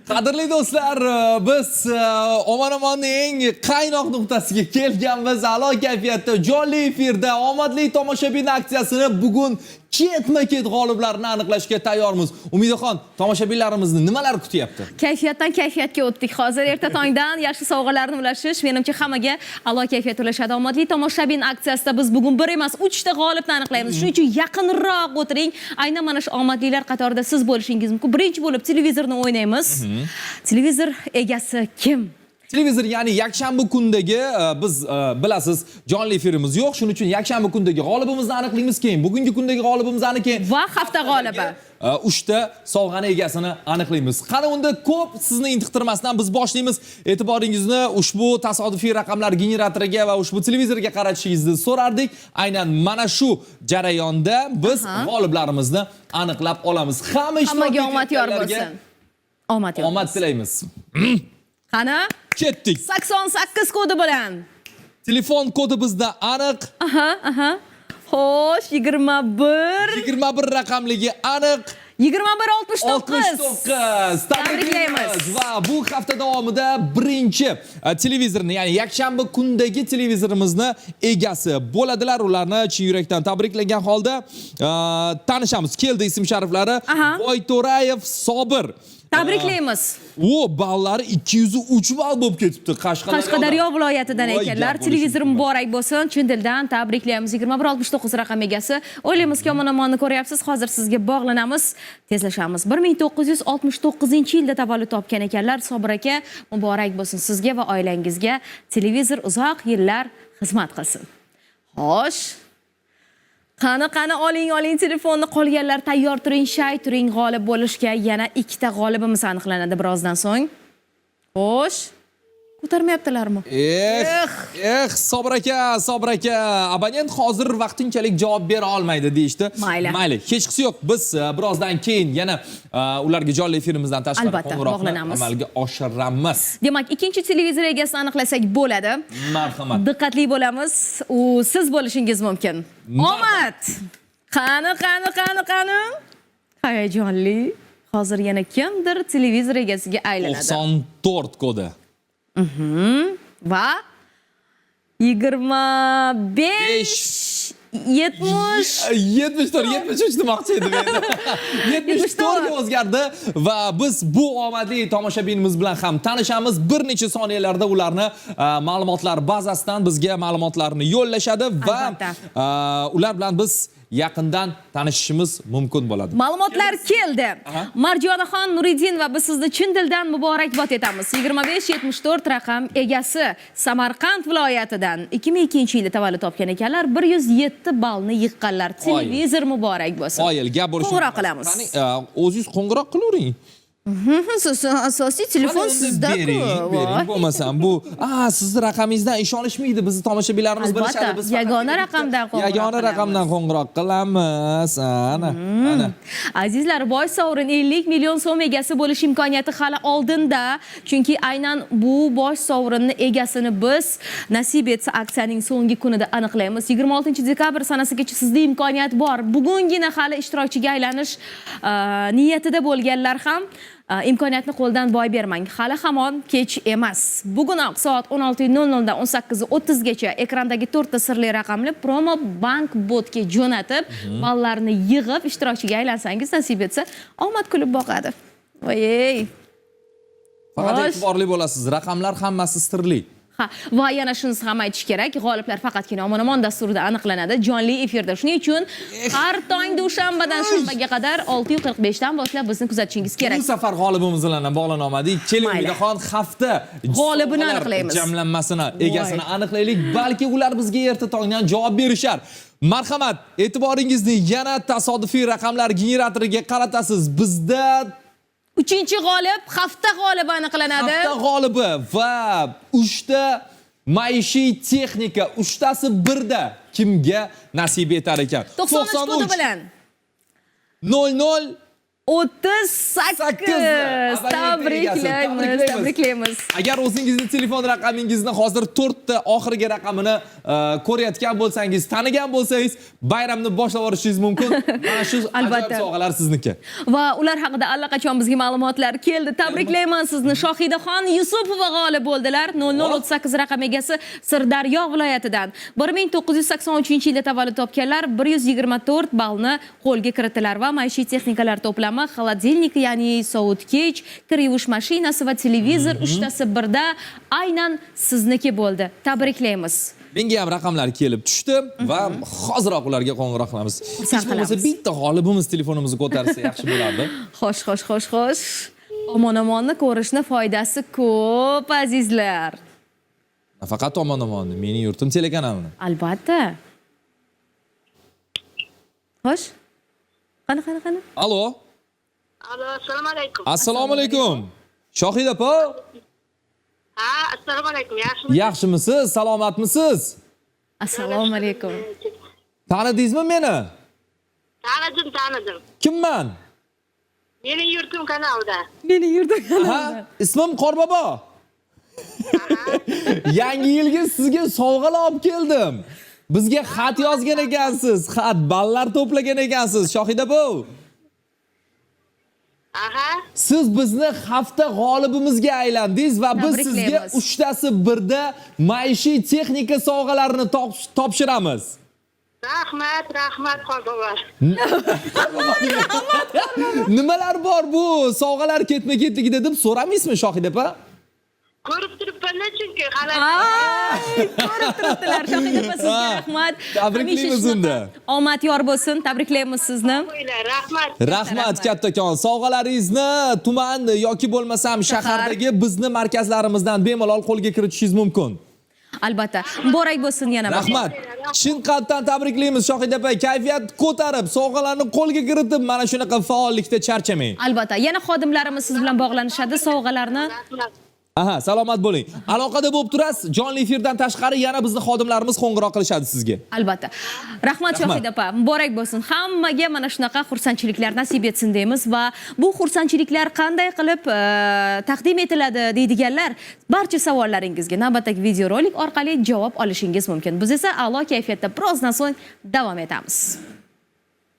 Qadrli do'stlar, biz Omon Omonning eng qaynoq nuqtasiga kelganmiz. A'lo kayfiyatda jonli efirda omadli tomoshabin aksiyasini bugun ketma-ket g'oliblarini aniqlashga tayyormiz. Umidaxon, tomoshabinlarimizni nimalar kutyapti? Kayfiyatdan kayfiyatga o'tdik. Hozir erta tongdan yaxshi sovg'alarni ulashish menimcha hammaga a'lo kayfiyat ulashadi. Omadli tomoshabin aksiyasida biz bugun bir emas, uchta g'olibni aniqlaymiz. Shuning uchun yaqinroq o'tiring. Aynan mana shu omadlilar qatorida siz bo'lishingiz mumkin. Birinchi bo'lib televizorni o'ynaymiz. Televizor egasi kim? Televizor, ya'ni yakshanba kundagi biz bilasiz, jonli efirimiz yo'q. Shuning uchun yakshanba kundagi g'olibimizni aniqlaymiz, keyin bugungi kundagi g'olibimizni, keyin Va hafta g'olibi. Uchta sovg'ani egasini aniqlaymiz. Qani unda, ko'p sizni intiqtirmasdan biz boshlaymiz. E'tiboringizni ushbu tasodifiy raqamlar generatoriga va ushbu televizorga qaratishingizni so'rardik. Aynan mana shu jarayonda biz g'oliblarimizni aniqlab olamiz. Hamma ishtirok Hammaga omad yor etayotganlarga bo'lsin. Omad yor. omad tilaymiz. Qani? Ketdik. 88 kodi bilan. Telefon kodi bizda aniq. Aha. Xo'sh, 21. 21 raqamligi aniq. 21 69. 69. Tabriklaymiz. Va bu hafta davomida birinchi televizorni, ya'ni yakshanba kundagi televizorimizni egasi bo'ladilar. Ularni chin yurakdan tabriklagan holda tanishamiz. Keldi ism shariflari. Boyto'rayev Sobir. Tabriklaymiz. O, ballari 203 ball bo'lib ketibdi Qashqadaryodan. Qashqadaryo viloyatidan Voy, ekanlar. gap bo'lishi Televizor mumkin emas. muborak bo'lsin. Chin dildan tabriklaymiz. 21 69 raqam egasi. O'ylaymizki, Omon Omonni ko'ryapsiz. Hozir sizga bog'lanamiz. Tezlashamiz. 1969-yilda tavallud topgan ekanlar. Sobir aka, muborak bo'lsin sizga va oilangizga. Televizor uzoq yillar xizmat qilsin. Xo'sh. Qani, qani, oling, oling telefonni. Qolganlar tayyor turing, shay turing g'olib bo'lishga. Yana ikkita g'olibimiz aniqlanadi birozdan so'ng. Xo'sh. Ko'tarmayaptilarmi? Eh, eh, Sobir aka, Sobir aka, abonent hozir vaqtinchalik javob bera olmaydi deyishdi. Mayli. Mayli, hechqisi yo'q. Biz birozdan keyin yana ularga jonli efirimizdan tashqari Albatta, qo'ng'iroqni bog'lanamiz. amalga oshiramiz. Demak, ikkinchi televizor egasini aniqlasak bo'ladi. Marhamat. Diqqatli bo'lamiz. U siz bo'lishingiz mumkin. Omad! Qani, qani, qani, qani? Hayajonli. Hozir yana kimdir televizor egasiga aylanadi. 94 kodi. Va 25 70. 74, 73 demoqchi edim endi. 74 ga o'zgardi va biz bu omadli tomoshabinimiz bilan ham tanishamiz. Bir necha soniyalarda ularni ma'lumotlar bazasidan bizga ma'lumotlarni yo'llashadi va Albatta. Ular bilan biz yaqindan tanishishimiz mumkin bo'ladi. Ma'lumotlar keldi. Marjonaxon Nuriddinova, biz sizni chin dildan muborakbod etamiz. 25 74 raqam egasi Samarqand viloyatidan 2002-yilda tavallud topgan ekanlar. 107 ballni yiqqanlar. Televizor muborak bo'lsin. Qoyil, gap bo'lishi Qo'ng'iroq qilamiz. Qani, o'zingiz qo'ng'iroq qilavering. Siz asosiy telefon Qani unda, sizda-ku. bering, bering, bo'lmasam bu sizni raqamingizdan ishonishmaydi bizni tomoshabinlarimiz, Albatta, bilishadi. Biz faqat yagona raqamdan qo'ng'iroq yagona qilamiz. Raqamdan qo'ng'iroq qilamiz. Ana, ana. Azizlar, bosh sovrin 50 million so'm egasi bo'lish imkoniyati hali oldinda. Chunki aynan bu bosh sovrinni egasini biz, nasib etsa, aksiyaning so'nggi kunida aniqlaymiz. 26 dekabr sanasigacha sizda imkoniyat bor. Bugungina hali ishtirokchiga aylanish niyatida bo'lganlar ham imkoniyatni qo'ldan boy bermang. Hali hamon kech emas. Bugunoq soat 16:00 dan 18:30 gacha ekrandagi to'rtta sirli raqamli promo bank botga jo'natib, ballarni yig'ib ishtirokchiga aylansangiz, nasib etsa, omad kulib boqadi. Voy! Faqat Xo'sh. e'tiborli bo'lasiz, raqamlar hammasi sirli. Ha, va yana shunisi ham aytish kerak, g'oliblar faqatgina Omon Omon dasturida aniqlanadi, jonli efirda. Shuning uchun har tong dushanbadan shanbaga qadar 6:45 dan boshlab bizni kuzatishingiz kerak. Bu safar g'olibimiz bilan ham bog'lana olmadik. Keling, Mayli. Umidaxon, hafta G'olibini sovg'alar aniqlaymiz. jamlanmasini, egasini aniqlaylik. Balki ular bizga erta tongdan javob berishar. Marhamat, e'tiboringizni yana tasodifiy raqamlar generatoriga qaratasiz. Bizda Uchinchi g'olib, hafta g'olibi aniqlanadi. hafta g'olibi va uchta maishiy texnika, uchtasi birda kimga nasib etar ekan? 93 kodi bilan 00 38. 8. Tabriklaymiz. egasi. Tabriklaymiz, tabriklaymiz. Agar o'zingizni telefon raqamingizni hozir to'rtta oxirgi raqamini ko'rayotgan bo'lsangiz, tanigan bo'lsangiz, bayramni boshlab yuborishingiz mumkin. Mana shu ajoyib Albatta. sovg'alar sizniki. Va ular haqida allaqachon bizga ma'lumotlar keldi. Tabriklayman sizni. Shohidaxon Yusupova g'olib bo'ldilar. 0038 raqam egasi Sirdaryo viloyatidan. 1983-yilda tavallud topganlar 124 ballni qo'lga kiritdilar va maishiy texnikalar to'plami, холодильник, ya'ni sovutgich, kir yuvish mashinasi va televizor uchtasi birda aynan sizniki bo'ldi. Tabriklaymiz. Menga ham raqamlar kelib tushdi va hoziroq ularga qo'ng'iroq qilamiz. Xursand Hech bo'lmasa qilamiz. bitta g'olibimiz telefonimizni ko'tarsa yaxshi bo'lardi. Xo'sh, xo'sh, xo'sh, xo'sh. Omon omonni ko'rishni foydasi ko'p, azizlar. Nafaqat Omon omonni, mening yurtim telekanalini. Albatta. Xo'sh. Qani, qani, qani. Alo, Alo, assalomu alaykum. Assalomu alaykum. Shohida opa, Ha, assalomu alaykum. Yaxshimisiz? yaxshimisiz? Salomatmisiz? Assalomu alaykum. Tanidingizmi meni? Tanidim, tanidim. Kimman? Mening yurtim kanalida. Meni yurdim. Ha, ismim Qorbobo. Yangi yilga sizga sovg'alar olib keldim. Bizga xat yozgan ekansiz, xat, ballar to'plagan ekansiz, Shohida opa. Aha. Siz bizni hafta g'olibimizga aylandingiz va biz sizga Tabriklaymiz. uchtasi birda maishiy texnika sovg'alarini topshiramiz. Rahmat, rahmat Qorbobo. Nimalar bor bu sovg'alar ketma-ketligida deb so'ramaysizmi, Shohida opa? Ko'rib turibman chunki hali. Ay, ko'rib turibdilar. Shohida opa, sizga Ha, rahmat. tabriklaymiz Hamisha shunaqa unda. Omad yor bo'lsin. Tabriklaymiz sizni. Qo'ylar, rahmat. Rahmat Rahmat. kattakon. Sovg'alaringizni tuman yoki bo'lmasam shahardagi bizni markazlarimizdan bemalol qo'lga kiritishingiz mumkin. Albatta. Muborak bo'lsin yana bir. Rahmat. Chin qalbdan tabriklaymiz, Shohida opa. Kayfiyat ko'tarib, sovg'alarni qo'lga kiritib, mana shunaqa faollikda charchamang. Albatta. Yana xodimlarimiz siz bilan bog'lanishadi. Sovg'alarni Rahmat. Aha, salomat bo'ling. Aloqada bo'lib turasiz. Jonli efirdan tashqari yana bizni xodimlarimiz qo'ng'iroq qilishadi sizga. Albatta. Rahmat, Shohida opa. Muborak bo'lsin. Hammaga mana shunaqa xursandchiliklar nasib etsin deymiz va bu xursandchiliklar qanday qilib taqdim etiladi deydiganlar barcha savollaringizga navbatdagi videorolik orqali javob olishingiz mumkin. Biz esa a'lo kayfiyatda birozdan so'ng davom etamiz.